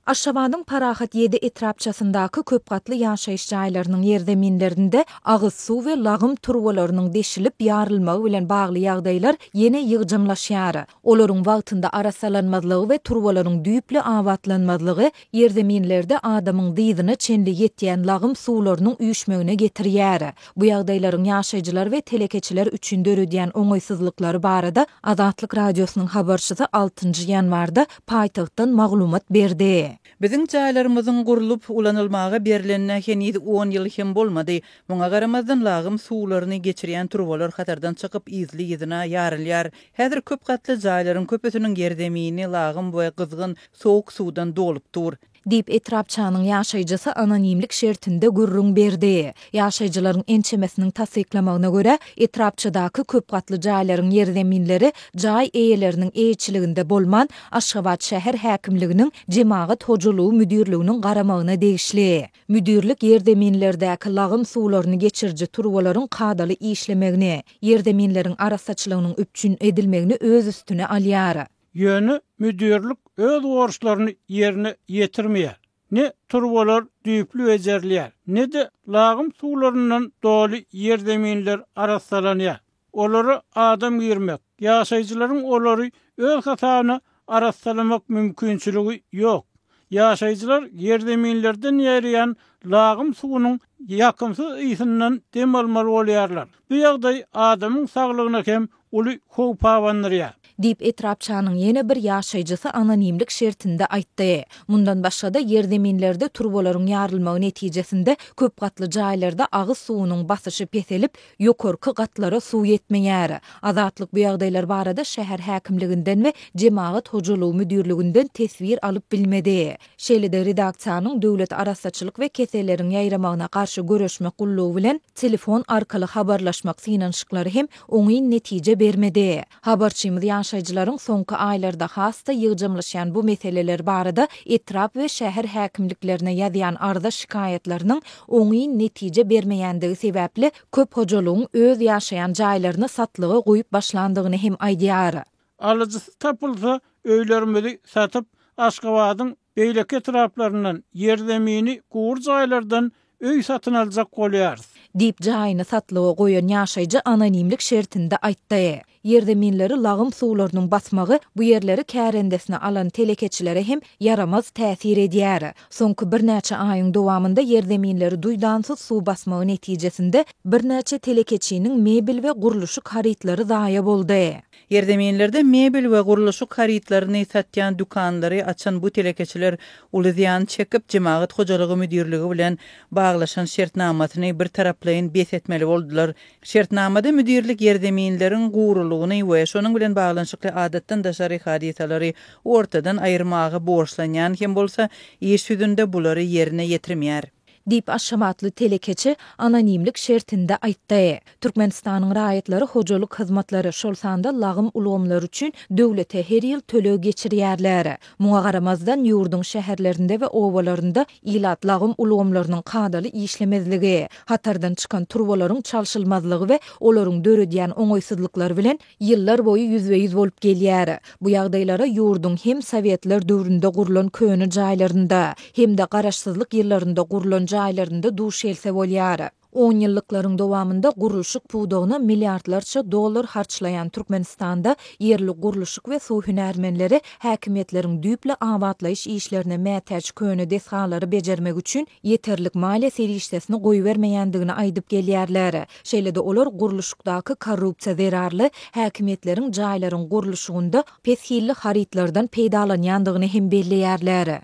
Aşgabadyň Parahat ýedi etrapçasyndaky köp gatly ýaşaýyş jaýlarynyň ýerzeminlerinde agyz suw we lagym turbalarynyň deşilip ýarylmagy bilen bagly ýagdaýlar ýene ýygjamlaşýar. Olaryň wagtynda arassalanmazlygy we turbalaryň düýpli abatlanmazlygy ýerzeminlerde adamyň dyzyna çenli ýetýän lagym suwlarynyň üýşmegine getirýär. Bu ýagdaýlaryň ýaşaýjylar we telekeçiler üçin döredýän oňaýsyzlyklary barada Azatlyk Radiosynyň habarçysy altynjy ýanwarda paýtagtdan maglumat berdi. Biziň jaýlarymyzyň gurlup, ulanylmaga berlenine heniz on ýyl hem bolmady. Muňa garamazdan, lagym suwlaryny geçirýän turbalar hatardan çykyp, yzly-yzyna ýarylýar. Häzir köp gatly jaýlaryň köpüsiniň ýerzemini lagym we gyzgyn, sowuk suwdan dolup dur. Diýip, etrapçanyň ýaşaýjysy anonimlik şertinde gürrüň berdi. Ýaşaýjylaryň ençemesiniň tassyklamagyna görä, etrapçadaky köp gatly jaýlaryň ýerzeminleri jaý eýeleriniň eýeçiliginde bolman, Aşgabat şäher häkimliginiň Jemagat hojalygy müdirliginiň garamagyna degişli. Müdirlik ýerzeminlerdäki lagym suwlaryny geçiriji turbalaryň kadaly işlemegini, ýerzeminleriň arassaçylygynyň üpjün edilmegini öz üstüne alýar. Ýöne müdirlik öz borçlaryny ýerine ýetirmeýär. Ne turbalar düýpli bejerilýär, ne-de lagym suwlaryndan doly ýerzeminler arassalanýar. Olara adam girmek, ýaşaýjylaryň olary öz hasabyna arassalamak mümkinçiligi ýok. Ýaşaýjylar ýerzeminlerden ýaýraýan lagym suwunyň ýakymsyz ysyndan dem almaly bolýarlar. Bu ýagdaý adamyň saglygyna hem uly howp abandyrýar. Diýip, etrapçanyň ýene bir ýaşaýjysy anonimlik şertinde aýtdy. Mundan başga-da, ýerzeminlerde turbalaryň ýarylmagy netijesinde köp gatly jaýlarda agyz suwunyň basyşy peselip, ýokarky gatlara suw ýetmeýär. Azatlyk bu ýagdaýlar barada şäher häkimliginden we jemagat hojalygy müdirliginden teswir alyp bilmedi. Şeýle-de redaksiýanyň Döwlet arassaçylyk we keselleriň ýaýramagyna garşy göreşmek gullugy bilen telefon arkaly habarlaşmak synanyşyklary hem oňyn netije bermedi. Habarçymyz ýaşaýjylaryň soňky aýlarda has-da ýygjamlaşýan bu meseleler barada etrap we şäher häkimliklerine ýazýan arza-şikaýatlarynyň oňyn netije bermeýändigi sebäpli köp hojalygyň öz ýaşaýan jaýlaryny satlyga goýup başlandygyny hem aýdýar. Alyjysy tapylsa, öýlerimizi satyp, Aşgabadyň beýleki etraplaryndan, ýerzemini gury jaýlardan öý satyn aljak bolýarys. Diýip, jaýyny satlyga goýan ýaşaýjy anonimlik şertinde aýtdy. Ýerzeminleri lagym suwlarynyň basmagy bu ýerleri kärendesine alan telekeçilere hem ýaramaz täsir edýär. Soňky birnäçe aýyň dowamynda ýerzeminleri duýdansyz suw basmagy netijesinde birnäçe telekeçiniň mebel we gurluşyk harytlary zaýa boldy. Ýerzeminlerde mebel we gurluşyk harytlaryny satýan dükanlary açan bu telekeçiler uly zyýan çekip, Jemagat hojalygy müdirligi bilen baglaşan şertnamasyny birtaraplaýyn bes etmeli boldular. Şertnamada müdirlik ýerzeminleriň gurulygyny we şonuň bilen baglanyşykly adatdan daşary hadysalary ortadan aýyrmaga borçlanýan hem bolsa, iş ýüzünde bulary ýerine ýetirmeýär. Diýip, aşgabatly telekeçi anonimlik şertinde aýtdy. Türkmenistanyň raýatlary hojalyk hyzmatlary, şol sanda lagym ulgamlary üçin döwlete her ýyl töleg geçirýärler. Muňa garamazdan, ýurduň şäherlerinde we obalarynda ilat lagym ulgamlarynyň kadaly işlemezligi, hatardan çykan turbalaryň çalşylmazlygy we olaryň döredýän oňaýsyzlyklary bilen ýyllar boýy ýüzbe-ýüz bolup gelýär. Bu ýagdaýlara ýurduň hem sowetler döwründe gurlan köne jaýlarynda, hem-de garaşsyzlyk ýyllarynda gurlan jaýlarynda duş gelse bolýar. Onýyllyklaryň dowamynda gurluşyk pudagyna milliardlarça dollar harçlaýan Türkmenistanda ýerli gurluşyk we suw hünärmenleri häkimiýetleriň düýpli abatlaýyş işlerine mätäç köne desgalary bejermek üçin ýeterlik maliýe serişdesini goýbermeýändigini aýdyp gelýärler. Şeýle-de olar gurluşykdaky korrupsiýa zerarly häkimiýetleriň jaýlaryň gurluşygynda pes hilli harytlardan peýdalanýandygyny hem belleýärler.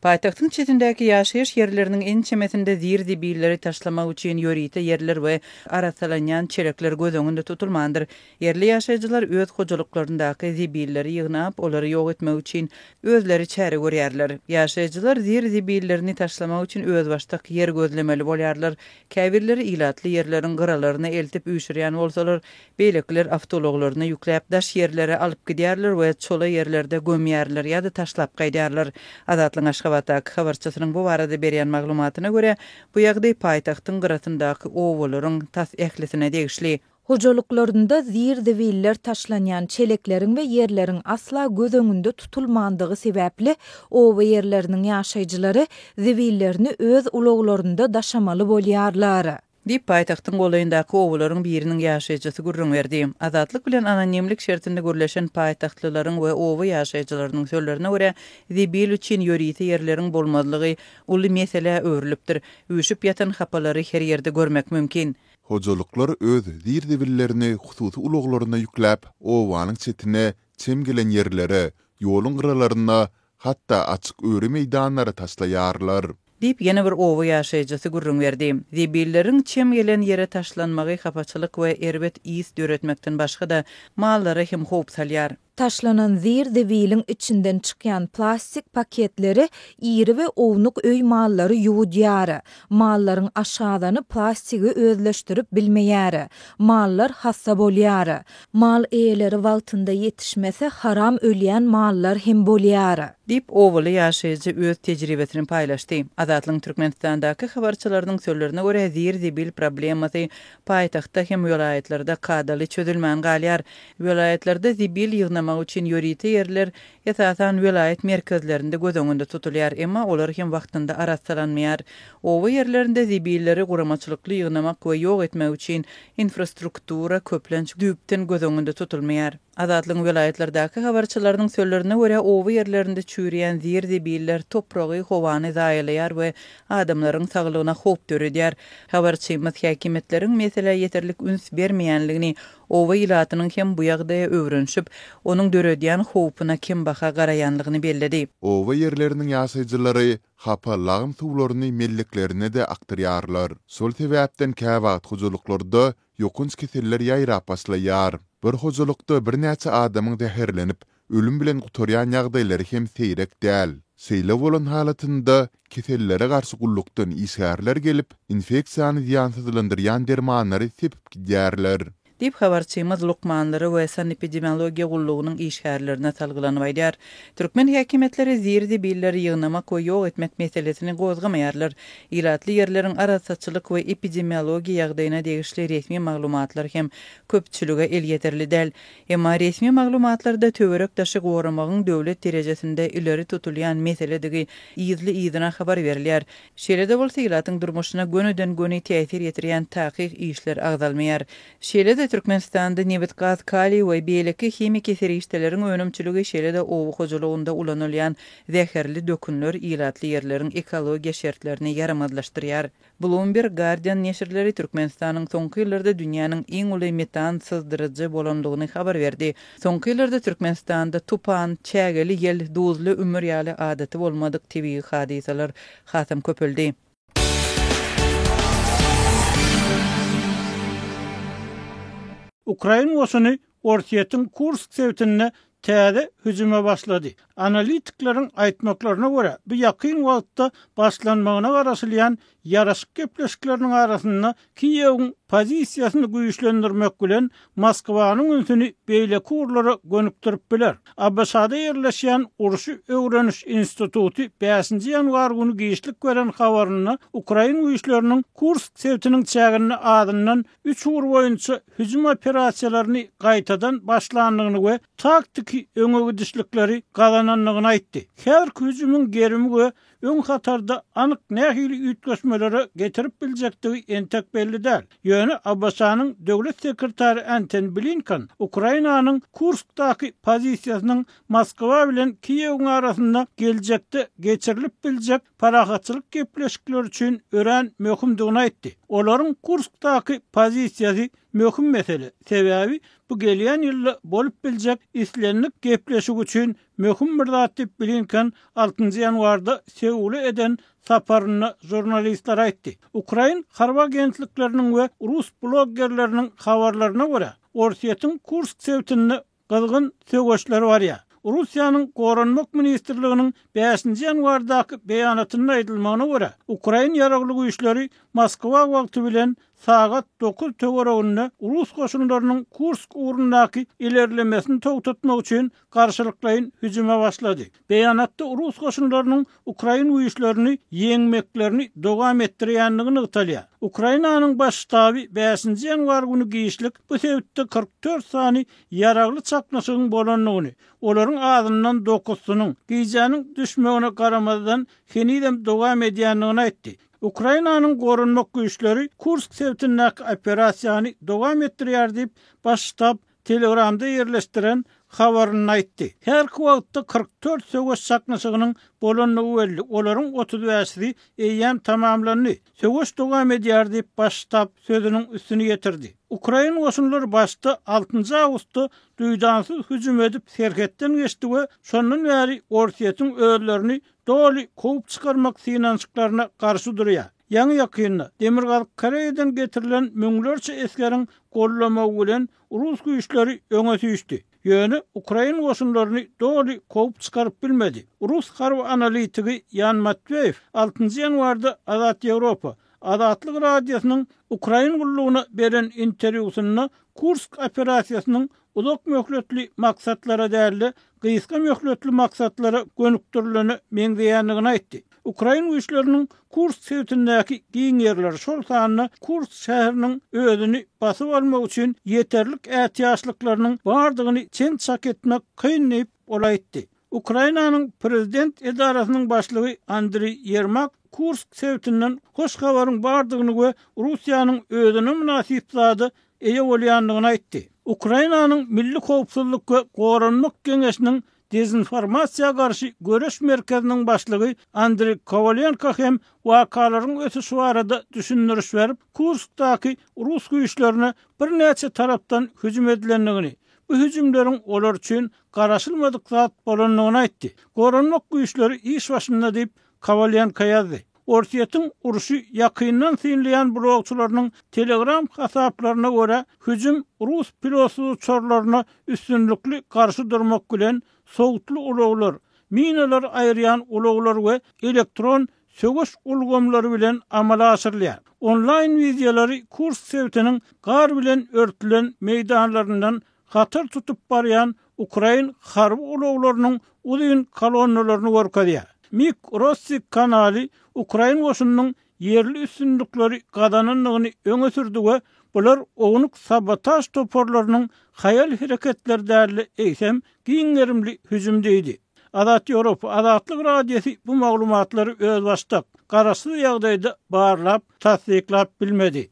Paýtagtyň çetindäki ýaşaýyş ýerleriniň ençemesinde zir-zibilleri taşlamak üçin ýörite ýerler we arassalanýan çelekler göz öňünde tutulmandyr. Ýerli ýaşaýjylar öz hojalyklaryndaky zibilleri ýygnap, olary ýok etmek üçin özleri çäre görýärler. Ýaşaýjylar zir-zibillerini taşlamak üçin özbaşdak ýer gözlemeli bolýarlar. Käbirleri ilatly ýerleriň gyralaryna eltip üýşürýän bolsalar, beýlekiler awtoulaglaryna ýükläp daş ýerlere alyp gidýärler we çola ýerlerde gömýärler ýa-da taşlap gaýdýarlar. Azatlygyň Aşgabatdaky habarçysynyň bu barada berýän maglumatyna görä, bu ýagdaý paýtagtyň gyrasyndaky obalaryň tas ählisine degişli. Hojalyklarynda zir-zibiller taşlanýan çelekleriň we ýerleriň asla göz öňünde tutulmandygy sebäpli, oba ýerleriniň ýaşaýjylary zibillerini öz ulaglarynda daşamaly bolýarlar. Diýip, paýtagtyň golaýyndaky obalaryň biriniň ýaşaýjysy gürrüň berdi. Azatlyk bilen anonimlik şertinde gürleşen paýtagtlylaryň we oba ýaşaýjylarynyň sözlerine görä, zibil üçin ýörite ýerleriň bolmazlygy uly meselä öwrülipdir. Üýşüp ýatan hapalary her ýerde görmek mümkin. Hojalyklar öz zir-zibillerini hususy ulaglaryna ýükläp, obanyň çetine, çem gelen ýerlere, ýoluň gyralaryna, hatda açyk öri meýdanlara taşlaýarlar. Diýip, ýene bir oba ýaşaýjysy gürrüň berdi. Zibilleriň çem gelen ýere taşlanmagy hapaçylyk we erbet ys döretmekden başga-da, mallara hem howp salýar. Taşlanan zir-zibiliň içinden çykýan plastik paketleri iri we ownuk öý mallary ýuwudýar. Mallaryň aşgazany plastigi özleşdirip bilmeýär. Mallar hassa bolýar. Mal eýeleri wagtynda ýetişmese haram ölýän mallar hem bolýar. Diýip, obaly ýaşaýjy öz tejribesini paýlaşdy. Azatlygyň Türkmenistandaky habarçylarynyň sözlerine görä, zir-zibil problemasy paýtagtda hem welaýatlarda kadaly çözülmän galýar. Welaýatlarda zibil ýygnamak üçin ýörite ýerler, esasan, welaýat merkezlerinde göz öňünde tutulýar, emma olar hem wagtynda arassalanmaýar. Oba ýerlerinde zibilleri guramaçylykly ýygnamak we ýok etmek üçin infrastruktura, köplenç, düýpden göz öňünde tutulmaýar. Azatlygyň welaýatlardaky habarçylarynyň sözlerine görä, oba ýerlerinde çüýrýän zir-zibiller topragy, howany zaýalaýar we adamlaryň saglygyna howp döredýär. Habarçymyz häkimiýetleriň meselä ýeterlik üns bermeýänligini, oba ilatynyň hem bu ýagdaýa öwrenişip, onuň döredýän howpuna kembaha garaýanlygyny belledi. Oba ýerleriniň ýaşaýjylary hapa lagym suwlaryny melleklerine-de akdyrýarlar. Şol sebäpden käwagt hojalyklarda ýokanç keseller ýaýrap başlaýar. Bir hojalykda birnäçe adamyň zäherlenip, ölüm bilen gutarýan ýagdaýlary hem seýrek däl. Şeýle bolan halatynda kesellere garşy gullukdan işgärler gelip, infeksiýany zyýansyzlandyrýan dermanlary sepip gidýärler. Diýip, habarçymyz lukmanlara we sanepidemiologiýa gullugynyň işgärlerine salgylanyp aýdýar. Türkmen häkimiýetleri zir-zibilleri ýygnamak we ýok etmek meselesini gozgamaýarlar. Ilatly ýerleriň arassaçylyk we epidemiologiýa ýagdaýyna degişli resmi maglumatlar hem köpçülige elýeterli däl. Emma resmi maglumatlarda töwerek-daşy goramagyň döwlet derejesinde ileri tutulýan meseledigi yzly-yzyna habar berilýär. Şeýle-de bolsa, ilatyň durmuşyna gönüden-göni täsir ýetirýän takyk işler agzalmaýar. Şeýle-de Türkmenistanda nebit-gaz, kaliý we beýleki himiki serişdeleriň önümçiligi, şeýle-de oba hojalygynda ulanylýan zäherli dökünler ilatly ýerleriň ekologiýa şertlerini ýaramazlaşdyrýar. Bloomberg, Guardian neşirleri Türkmenistanyň soňky ýyllarda dünýäniň iň uly metan syzdyryjy bolandygyny habar berdi. Soňky ýyllarda Türkmenistanda tupan, çägeli ýel, duzly ümür ýaly adaty bolmadyk tebigy hadysalar hasam köpeldi. Ukrain goşuny Orsýetiň Kursk sebitinde täze hüjüme başlady. Analitikleriň aýtmaklaryna görä, bu ýakyn wagtda başlanmagyna garaşylýan ýaraşyk gepleşikleriniň arasynda Kiýewiň pozisiýasyny güýçlendirmek bilen Moskwanyň ünsüni beýleki ugurlara gönükdirip biler. ABŞ-da ýerleşýän Urşy öwreniş instituty bäşinji ýanwar güni giçlik beren habarynda ukrain güýçleriniň Kursk sebitiniň çäginde azyndan üç ugur boýunça hüjüm operasiýalaryny gaýtadan başlandygyny we taktiki öňegidişlikleri gazanandygyny aýtdy. Häzirki hüjümiň gerimi we öň hatarda anyk nähili üýtgeşmelere getirip biljekdigi entek belli däl. Ýöne ABŞ-nyň Döwlet sekretary Antony Blinken Ukrainanyň Kurskdaky pozisiýasynyň Moskwa bilen Kiýewiň arasynda geljekde geçirilip biljek parahatçylyk gepleşikleri üçin örän möhümdigini aýtdy. Olaryň Kurskdaky pozisiýasy möhüm mesele, sebäbi bu gelýän ýylda bolup biljek islendik gepleşik üçin möhüm bir zat diýip, Blinken altynjy ýanwarda Seula eden saparynda žurnalistlere aýtdy. Ukrain harby agentlikleriniň we rus bloggerleriniň habarlaryna görä, Orsýetiň Kursk sebitinde gyzgyn söweşler barýar. Russiýanyň Goranmak ministrliginiň bäşinji ýanwardaky beýanatynda aýdylmagyna görä, ukrain ýaragly güýçleri Moskwa wagty bilen sagat dokuz töwereginde rus goşunlarynyň Kursk ugrundaky ilerlemesini togtatmak üçin garşylyklaýyn hüjüme başlady. Beýanatda rus goşunlarynyň ukrain güýçlerini ýeňmeklerini dowam etdirýändigi nygtalýar. Ukrainanyň Baş ştaby bäşinji ýanwar güni giçlik bu sebitde 44 sany ýaragly çaknyşygyň bolandygyny, olaryň azyndan dokuzysynyň, gijäniň düşmegine garamazdan, henizem dowam edýändigini aýtdy. Ukrainanyň Goranmak güýçleri Kursk sebitindäki operasiýany dowam etdirýär diýip, Baş ştab Telegramda ýerleşdiren habarynda aýtdy. Häzirki wagtda 44 söweş çaknyşygynyň bolandygy belli, olaryň 35-si eýýäm tamamlandy. Söweş dowam edýär diýip, Baş ştab sözüniň üstüni ýetirdi. Ukrain goşunlary başda altynjy awgustda duýdansyz hüjüm edip serhetden geçdi we şondan bäri Orsýetiň özlerini doly kowup çykarmak synanyşyklaryna garşy durýar. Ýaňy-ýakynda Demirgazyk Koreýadan getirilen müňlerçe esgeriň gollamagy bilen rus güýçleri öňe süýşdi. Ýöne ukrain goşunlaryny doly kowup çykaryp bilmedi. Rus harby analitigi Ýan Matweýew altynjy ýanwarda Azat Ýewropa, Azatlyk Radiosynyň Ukrain gullugyna beren interwýusynda Kursk operasiýasynyň uzak möhletli maksatlara däl-de, gysga möhletli maksatlara gönükdirilene meňzeýändigini aýtdy. Ukrain güýçleriniň Kursk sebitindäki giň ýerleri, şol sanda Kursk şäheriniň özüni basyp almak üçin ýeterlik ätiýaçlyklarynyň bardygyny çen-çak etmek kyn diýip, ol aýtdy. Ukrainanyň prezident edarasynyň başlygy Andriý Ýermak Kursk sebitinden hoş habaryň bardygyny we Russiýanyň özüne mynasyp zada eýe bolýandygyny aýtdy. Ukrainanyň Milli howpsuzlyk we goranmak geňeşiniň Dezinformasiýa garşy göreş merkeziniň başlygy Andriý Kowalenko hem wakalaryň ösüşi barada düşündiriş berip, Kurskdaky rus güýçlerine birnäçe tarapdan hüjüm edilendigini, bu hüjümleriň olar üçin garaşylmadyk zat bolandygyny aýtdy. Goranmak güýçleri iş başynda diýip, Kowalenko ýazdy. Orsýetiň urşy ýakyndan synlaýan blogçylarynyň Telegram hasaplaryna görä, hüjüm rus pilotsyz uçarlaryna üstünlikli garşy durmak bilen, sowutly ulaglar, minalary aýyrýan ulaglar we elektron söweş ulgamlary bilen amala aşyrylýar. Onlaýn wideolary Kursk sebitiniň gar bilen örtülen meýdanlaryndan hatar tutup barýan ukrain harby ulaglarynyň uzyn kolonnalaryny görkezýär. Mik Rossik kanaly ukrain goşunynyň ýerli üstünlikleri gazanandygyny öňe sürdi we bular ownuk sabotaž toparlarynyň haýal hereketleri däl-de, eýsem, giň gerimli hüjüm diýdi. Azat Ýewropa, Azatlyk Radiosy bu maglumatlary özbaşdak, garaşsyz ýagdaýda barlap, tassyklap bilmedi.